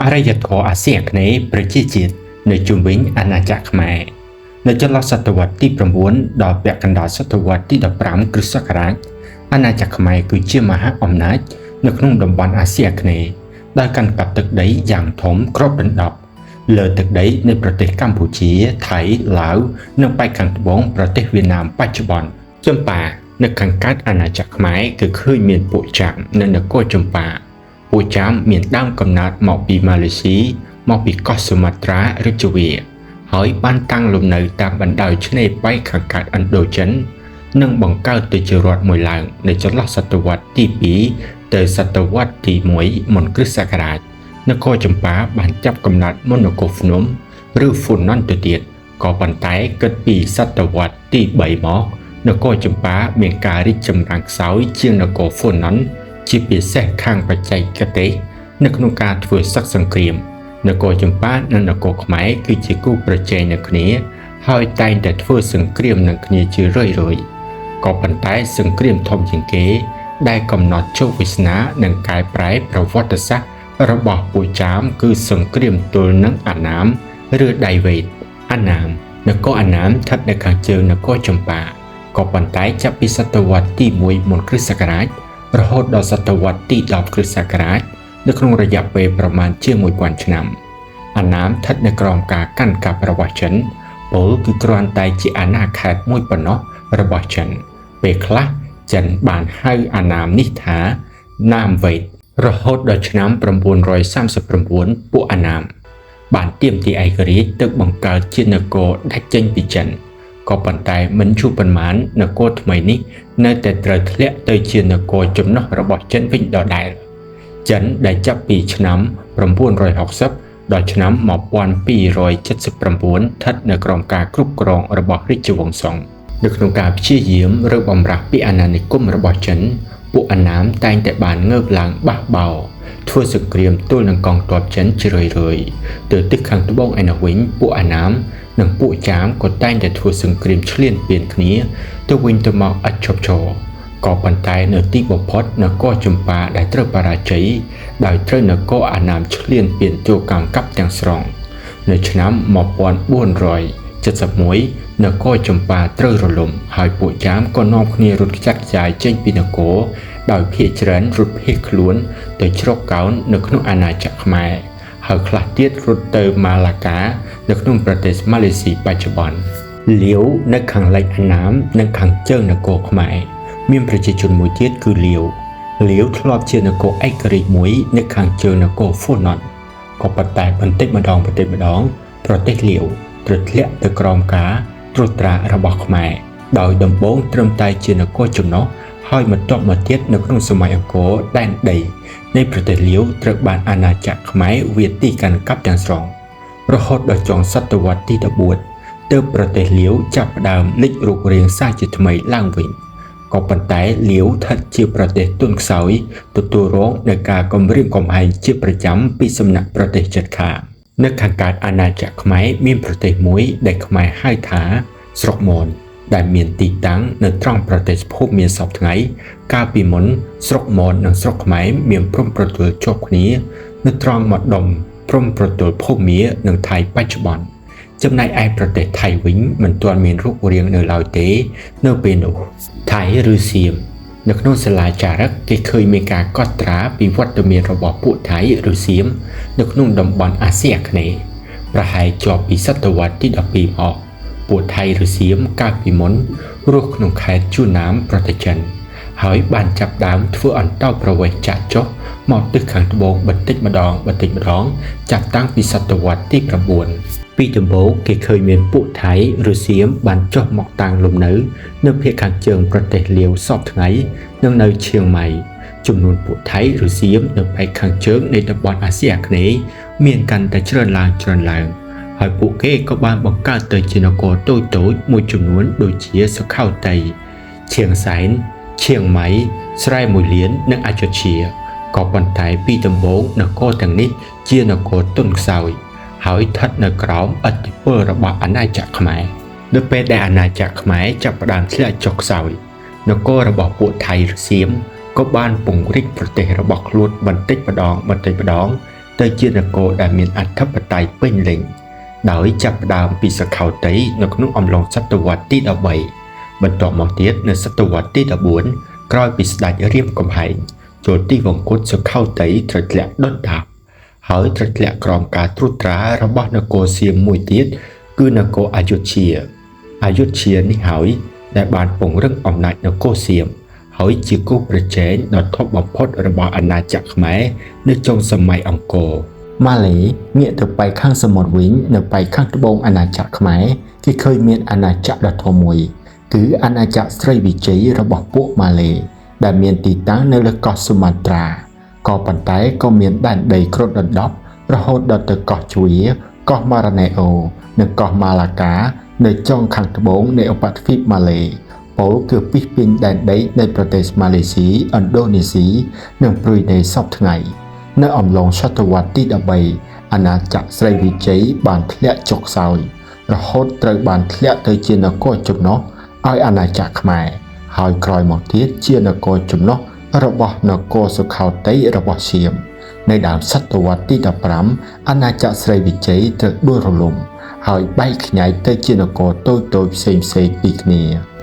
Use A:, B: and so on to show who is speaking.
A: អរិយធម៌អាស៊ីអាគ្នេយ៍ប្រជាជាតិនៅជុំវិញអាណាចក្រខ្មែរនៅចន្លោះសតវត្សទី9ដល់ពាក់កណ្ដាលសតវត្សទី15គ្រិស្តសករាជអាណាចក្រខ្មែរគឺជាមហាអំណាចនៅក្នុងតំបន់អាស៊ីអាគ្នេយ៍ដែលកាន់កាប់ទឹកដីយ៉ាងធំគ្របដណ្ដប់លើទឹកដីនៃប្រទេសកម្ពុជាថៃឡាវនិងប៉ែកខាងត្បូងប្រទេសវៀតណាមបច្ចុប្បន្នចម្ប៉ានៅខាងកើតអាណាចក្រខ្មែរគឺឃើញមានពួកចាមនៅនគរចម្ប៉ាពួកចាមមានដើមកំណើតមកពីម៉ាឡេស៊ីមកពីកោះស៊ូម៉ាត្រាឬជវាហើយបានតាំងលំនៅតាមបណ្ដោយឆ្នេរប៉ែកខាងកើតឥណ្ឌូចិននិងបង្កើតទៅជារដ្ឋមួយឡើងនៅចន្លោះសតវត្សទី2ទៅសតវត្សទី1មុនគ្រិស្តសករាជនគរចម្ប៉ាបានចាប់កំណើតមុននគរភ្នំឬហ្វូណនទៅទៀតក៏ប៉ុន្តែគិតពីសតវត្សទី3មកនគរចម្ប៉ាមានការរីកចម្រើនខ្សោយជាងនគរហ្វូណនជាពិសេសខាងបច្ចេកទេសនៅក្នុងការធ្វើសឹកសង្គ្រាមនគរចម្ប៉ានិងនគរខ្មែរគឺជាគូប្រជែងនឹងគ្នាហើយតែងតែធ្វើសង្គ្រាមនឹងគ្នាជារឿយៗក៏ប៉ុន្តែសង្គ្រាមធំជាងគេដែលកំណត់ជោគវាសនានិងកែប្រែប្រវត្តិសាស្ត្ររបស់ពួកចាមគឺសង្គ្រាមទល់នឹងអាណាមឬដៃវេទអាណាមនគរអាណាមស្ថិតនៅខាងជើងនគរចម្ប៉ាក៏ប៉ុន្តែចាប់ពីសតវត្សទី1មុនគ្រិស្តសករាជរហូតដល់សតវត្សទី10គ្រិស្តសករាជនៅក្នុងរយៈពេលប្រមាណជាង1000ឆ្នាំអាណាមស្ថិតនៅក្រោមការកាន់កាប់របស់ចិនពលគឺគ្រាន់តែជាអាណាខេត្តមួយប៉ុណ្ណោះរបស់ចិនពេលខ្លះចិនបានហៅអាណាមនេះថាណាមវេទរហូតដល់ឆ្នាំ939ពួកអាណាមបានទាមទារឯករាជ្យទៅបង្កើតជានគរដាច់ចេញពីចិនក៏ប៉ុន្តែមិនយូរប៉ុន្មាននគរថ្មីនេះនៅតែត្រូវធ្លាក់ទៅជានគរចំណុះរបស់ចិនវិញដដែលចិនដែលចាប់ពីឆ្នាំ960ដល់ឆ្នាំ1279ស្ថិតនៅក្រោមការគ្រប់គ្រងរបស់រាជវង្សសុងនៅក្នុងការព្យាយាមរើបម្រះពីអាណានិគមរបស់ចិនពួកអាណាមតែងតែបានងើបឡើងបះបោរធ្វើសង្គ្រាមទល់នឹងកងទ័ពចិនជារឿយៗទៅទិសខាងត្បូងឯនោះវិញពួកអាណាមនិងពួកចាមក៏តែងតែធ្វើសង្គ្រាមឈ្លានពានគ្នាទៅវិញទៅមកឥតឈប់ឈរក៏ប៉ុន្តែនៅទីបំផុតនគរចម្ប៉ាដែលត្រូវបរាជ័យដោយត្រូវនគរអាណាមឈ្លានពានចូលកាន់កាប់ទាំងស្រុងនៅឆ្នាំ1471នគរចម្ប៉ាត្រូវរលំហើយពួកចាមក៏នាំគ្នារត់ខ្ចាត់ខ្ចាយចេញពីនគរដោយភៀសច្រើនរត់ភៀសខ្លួនទៅជ្រកកោននៅក្នុងអាណាចក្រខ្មែរហើយខ្លះទៀតរត់ទៅម៉ាឡាកានៅក្នុងប្រទេសម៉ាឡេស៊ីបច្ចុប្បន្នលាវនៅខាងលិចអាណាមនិងខាងជើងនគរខ្មែរមានប្រជាជនមួយទៀតគឺលាវលាវធ្លាប់ជានគរឯករាជ្យមួយនៅខាងជើងនគរហ្វូណនក៏ប៉ុន្តែបន្តិចម្ដងបន្តិចម្ដងប្រទេសលាវត្រូវធ្លាក់ទៅក្រោមការត្រួតត្រារបស់ខ្មែរដោយដំបូងត្រឹមតែជានគរចំណុះហើយបន្ទាប់មកទៀតនៅក្នុងសម័យអង្គរដែនដីនៃប្រទេសលាវត្រូវបានអាណាចក្រខ្មែរវាទីកាន់កាប់ទាំងស្រុងរហូតដល់ចុងសតវត្សទី14ទើបប្រទេសលាវចាប់ផ្ដើមលេចរូបរាងសាជាថ្មីឡើងវិញក៏ប៉ុន្តែលាវស្ថិតជាប្រទេសទន់ខ្សោយទទួលរងនូវការគំរាមកំហែងជាប្រចាំពីសំណាក់ប្រទេសជិតខាងនៅខាងកើតអាណាចក្រខ្មែរមានប្រទេសមួយដែលខ្មែរហៅថាស្រុកមនដែលមានទីតាំងនៅត្រង់ប្រទេសភូមាសព្វថ្ងៃកាលពីមុនស្រុកមននិងស្រុកខ្មែរមានព្រំប្រទល់ជាប់គ្នានៅត្រង់ម្ដុំព្រំប្រទល់ភូមានិងថៃបច្ចុប្បន្នចំណែកឯប្រទេសថៃវិញមិនទាន់មានរូបរាងនៅឡើយទេនៅពេលនោះថៃឬសៀមនៅក្នុងសាលាចារឹកគេឃើញមានការកត់ត្រាពីវត្តមានរបស់ពួកថៃឬសៀមនៅក្នុងតំបន់អាស៊ីអាគ្នេយ៍ប្រហែលជាប់ពីសតវត្សទី12មកពួកថៃឬសៀមកាលពីមុនរស់ក្នុងខេត្តជួណាមប្រទេសចិនហើយបានចាប់ដើមធ្វើអន្តោប្រវេសន៍ចាក់ចុះមកទិសខាងត្បូងបន្តិចម្ដងបន្តិចម្ដងចាប់តាំងពីសតវត្សទី9ពីដំបូងគេឃើញមានពួកថៃឬសៀមបានចុះមកតាំងលំនៅនៅភាគខាងជើងប្រទេសលាវសព្វថ្ងៃនិងនៅឈៀងម៉ៃចំនួនពួកថៃឬសៀមនៅផ្នែកខាងជើងនៃតំបន់អាស៊ីអាគ្នេយ៍មានកាន់តែច្រើនឡើងច្រើនឡើងហើយពួកគេក៏បានបង្កើតទៅជានគរតូចៗមួយចំនួនដូចជាសុខោទ័យឈៀងសែនឈៀងម៉ៃស្រែមួយលាននិងអយុធ្យាក៏ប៉ុន្តែពីដំបូងនគរទាំងនេះជានគរទន់ខ្សោយហើយស្ថិតនៅក្រោមឥទ្ធិពលរបស់អាណាចក្រខ្មែរនៅពេលដែលអាណាចក្រខ្មែរចាប់ផ្ដើមធ្លាក់ចុះខ្សោយនគររបស់ពួកថៃឬសៀម ក៏បានពង្រីកប្រទេសរបស់ខ្លួនបន្តិចម្ដងបន្តិចម្ដងទៅជានគរដែលមានអធិបតេយ្យពេញលេញដោយចាប់ផ្ដើមពីសុខោទ័យនៅក្នុងអំឡុងសតវត្សទី13បន្ទាប់មកទៀតនៅសតវត្សទី14ក្រោយពីស្ដេចរាមកំហែងចូលទីវង្គតសុខោទ័យត្រូវធ្លាក់ដុនដាបហើយត្រូវធ្លាក់ក្រោមការត្រួតត្រារបស់នគរសៀមមួយទៀតគឺនគរអយុធ្យាអយុធ្យានេះហើយដែលបានពង្រឹងអំណាចនគរសៀមហើយជាគូប្រជែងដ៏ធំបំផុតរបស់អាណាចក្រខ្មែរនៅចុងសម័យអង្គរម៉ាឡេងាកទៅប៉ែកខាងសមុទ្រវិញនៅប៉ែកខាងត្បូងអាណាចក្រខ្មែរគេឃើញមានអាណាចក្រដ៏ធំមួយគឺអាណាចក្រស្រីវិជ័យរបស់ពួកម៉ាឡេដែលមានទីតាំងនៅលើកោះស៊ូម៉ាត្រាក៏ប៉ុន្តែក៏មានដែនដីគ្របដណ្ដប់រហូតដល់ទៅកោះជ្វាកោះម៉ារ៉ាណេអូនិងកោះម៉ាឡាកានៅចុងខាងត្បូងនៃឧបទ្វីបម៉ាឡេពោលគឺពិសពេញដែនដីនៃប្រទេសម៉ាឡេស៊ីឥណ្ឌូនេស៊ីនិងប្រ៊ុយណេសព្វថ្ងៃនៅអំឡុងសតវត្សទី13អាណាចក្រស្រីវិជ័យបានធ្លាក់ចុះខ្សោយរហូតត្រូវបានធ្លាក់ទៅជានគរចំណុះឲ្យអាណាចក្រខ្មែរហើយក្រោយមកទៀតជានគរចំណុះរបស់នគរសុខោទ័យរបស់សៀមនៅដើមសតវត្សទី15អាណាចក្រស្រីវិជ័យត្រូវដួលរលំហើយបែកខ្ញែកទៅជានគរតូចៗផ្សេងៗពីគ្នា។